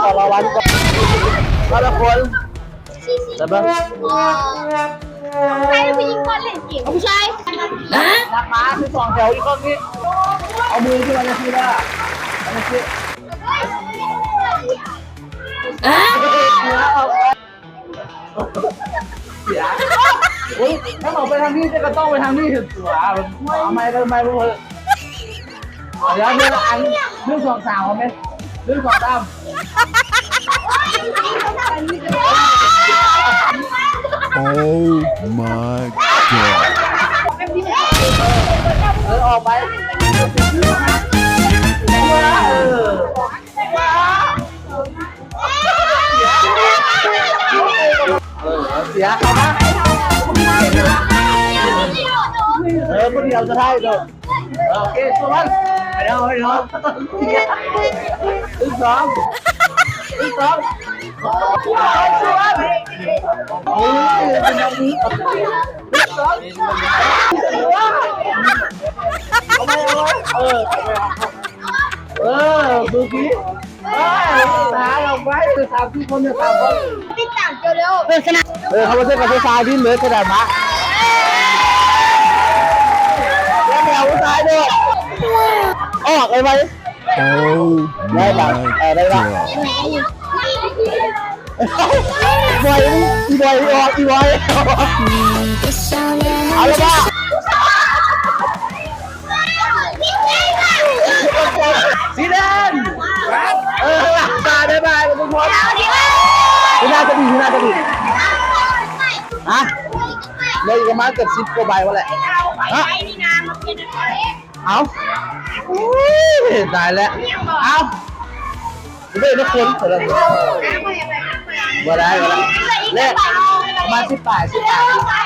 ຂໍລາງວັນກ່ອນ ແຕ່ລະຄົນ ແຕ່ເບິ່ງ ໃຜຜູ້ຍິງກ່ອນເລ່ນເກມ ຜູ້ຊາຍ ນັບມາ ຄືສອງແຖວອີກຄົນນີ້ ເອົາມືຂຶ້ນມາຈັ່ງຊີ້ລະ ອັນນີ້ຄື ເສຍ ໂອ້ຍ ຖ້າເຮົາໄປທາງນີ້ ແຕ່ກໍຕ້ອງໄປທາງນີ້ເຖິງຕົວ ເອົາໃໝ່ ເອົາໃໝ່ ເອົາໃໝ່ ດຽວ ດຽວ ອັນ ໜຶ່ງ ສອງ ສາມ ເອົາແມ່ນ ໜຶ່ງ ສອງ ສາມ Oh my god ເອີ ອອກໄປ ເອີ ເສຍ ເຂົ້າມາ ເອີ ຄົນດຽວສຸດທ້າຍໂດດ ໂອເຄ ສວນ ໄປເນາະ ໄປເນາະ ໜຶ່ງ ສອງ ໜຶ່ງ ສອງ ສວນ ເອີ ເປັນແບບນີ້ ໜຶ່ງ ສອງ ເອົາໃໝ່ ເອົາໃໝ່ ເອີ ເອີ ເມື່ອກີ້ ເອີ ຕາຍອອກໄປ ສາມ ສີ່ ຄົນ ສາມ ຄົນ ຕິດຕາມເຈົ້າແລ້ວ ເອີ ຊະນະ ເອີ ເຂົາບໍ່ເຊື່ອກໍຜູ້ຊາຍດິ້ນເລີຍ ຂະໜາດມາ ແລ້ວແມວຜູ້ຊາຍໂດດ ອອກໄປໄວ Oh ໄດ້ລະ my ເອີ ໄດ້ລະ god ບອຍ ອີບອຍ ອີອອກ ອີບອຍ ເອົາລະບາ ສີແດງ ເອີ ບາຍ ບາຍ ບາຍ ທຸກຄົນ ຢູ່ໜ້າກະດີ ຢູ່ໜ້າກະດີ ຮະ ເຫຼືອອີກປະມານເກືອບສິບກວ່າໃບພຸ້ນແຫຼະ ຮະ ເອົາ ໂອ້ຍ ຕາຍແລ້ວ ເອົາ ເບິ່ງນະຄົນ ບໍ່ໄດ້ ບໍ່ໄດ້ ແລະ ປະມານສິບປາຍ ສິບປາຍ